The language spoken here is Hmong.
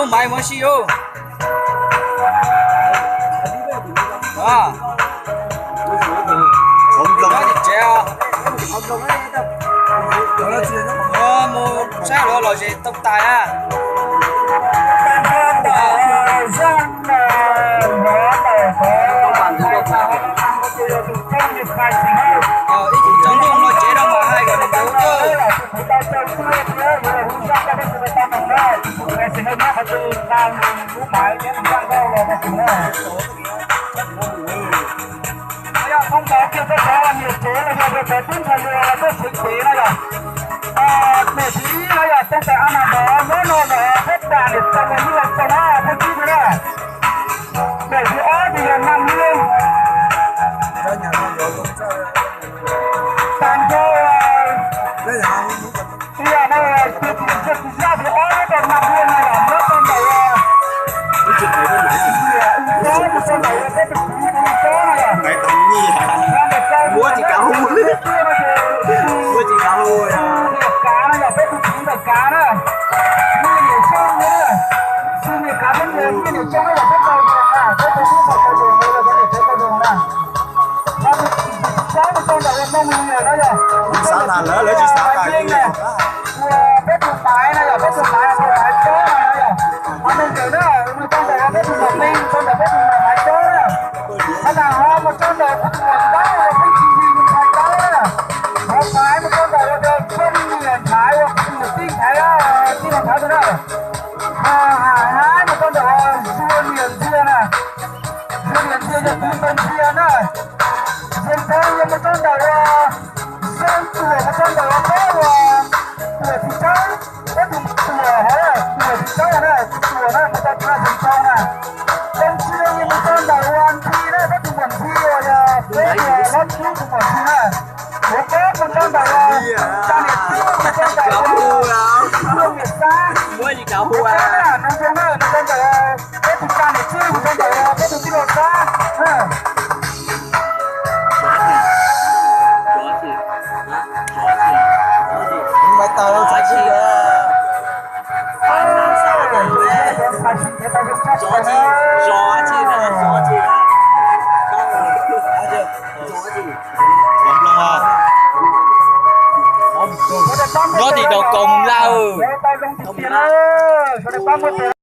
Maiv mus sib yus. Tsev, mus saib lawv lom zem tau tais na. Ib tug tsaus ntuj no tsev no mas hais kom nws tus kawg. Thoob plaws kiag rau cov niam tsev los yog rau cov tub ntxhais hluas los tuaj xeev cev na yog. Niam txiv no yog tau tas a nas nov nyob no los peb tas niam txiv los yog tau na peb tub na. Niam txiv ob ces yog Nam Liaj. Tas nrho tias no tias tus zaj tus ob nyob rau Nam Liaj no yog nyob rau ntawm ua, ua tsob mus rau ntawm ua peb tus kwv tus tob no yog. Muab tsis kav hu, muab tsis kav hu. Kav no yog peb tus kwv ntawm kav na. Niam Xyooj na, tsis niam kav peb niam, niam Xyooj no yog peb tau zoo na, peb tau tub tau zoo na, yog peb niam peb tau zoo na. Tsob mus rau ntawm ua Mooj Lias no yog, xav tas lawv lawv tsis xav tas yeej na. Ua peb tus Maiv no yog peb tus Maiv, tus Maiv Tsob no yog. Qhov neeg ntawd na, mus rau ntawm ua peb tus Maiv Meej, mus rau ntawm peb tus Maiv Tsob na. Qhov ntawd ho mus rau ntawm peb tus Maiv Ntaub, peb tus Maiv Ntaub na. Qhov Maiv mus rau ntawm ua Txooj Niam Nthaiv, ua peb tus Niam Tij Nthaiv, Tij Nthaiv tus na. Haib mus rau ntawm ua Zuag Niam Ntxiag na. Zuag Niam Ntxiag yog kwv Npawg Ntxiag na. Zoo Thaub yog mus rau ntawm ua, Zoo Tuam mus rau ntawm ua peb ua, Tuam Txiv Tsawb, peb tus Tuam hov, Tuam Txiv Tsawb na, tus Tuam na mus rau tus Zoo Thaub na. Zoo Ntxiag yog mus rau ntawm ua Ntxhi na, peb tus Muam Ntxhi uas yog peb tus Lob Tub tus Muam Ntxhi na. Ua peb mus rau ntawm ua Tsa Niam Txwj mus rau ntawm ua Txwj Niam Xab. Ua peb na, Noo Zoo na, mus rau ntawm peb tus Tsa Niam Txwj mus rau ntawm peb tus tij laug Xab. Nyob tim Dau Koom Laj.